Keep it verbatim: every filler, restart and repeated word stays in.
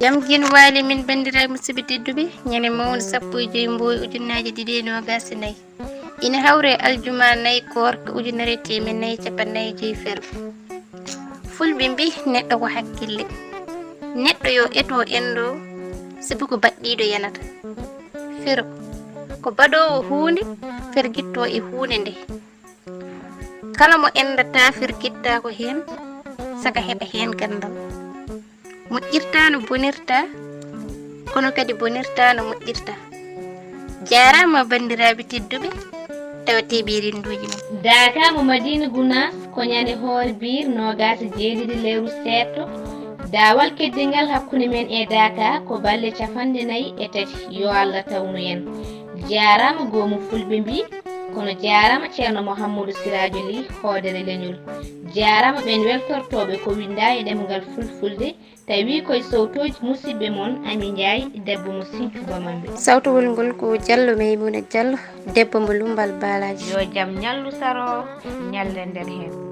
Jam jin waali min banndiraaɓe musidɓe tedduɓe, ñande mawde sappo e joy mbooy ujunnaaji ɗiɗi e noogaas e nayi. Ina hawre aljuma nayi koorka ujunere e teemeɗɗe nayi e capanɗe nayi e joy fero. Fulɓe mbi neɗɗo ko hakkille. Neɗɗo yo eto enɗo, sibu ko baɗɗiiɗo yanata. Fero, ko baɗoowo huunde, fergitto e huunde nde. Kala mo enɗata fergitta ko heen, saka heɓa heen ganndal. Moƴƴirta no bonirta, kono kadi bonirta no moƴƴirta. Jaaraama banndiraaɓe tedduɓe, tawa teɓi rennduuji men. Daaka mo Madina Gunaas ko ñande hoore biir noogaas e jeeɗiɗi lewru seeɗto. Daawal keddingal hakkunde men e Daaka ko balle capanɗe nayi e tati. Yo Allah tawnu en. Jaaraama goomu fulɓe mbi, kono jaaraama Ceerno Mouhamadou Sirajo Ly, hoodere leñol. Jaaraama ɓeen weltortooɓe ko winnda e ɗemngal fulfulde, tawi koye sowtooji musidɓe mon Ami Njaay, debbo mo Sinthiou Bamambé. Sawtowol ngol ko Diallo Maimouna Diallo, debbo mo Lumbal Balaji. Yo jam ñallu saro, ñallen nden heen.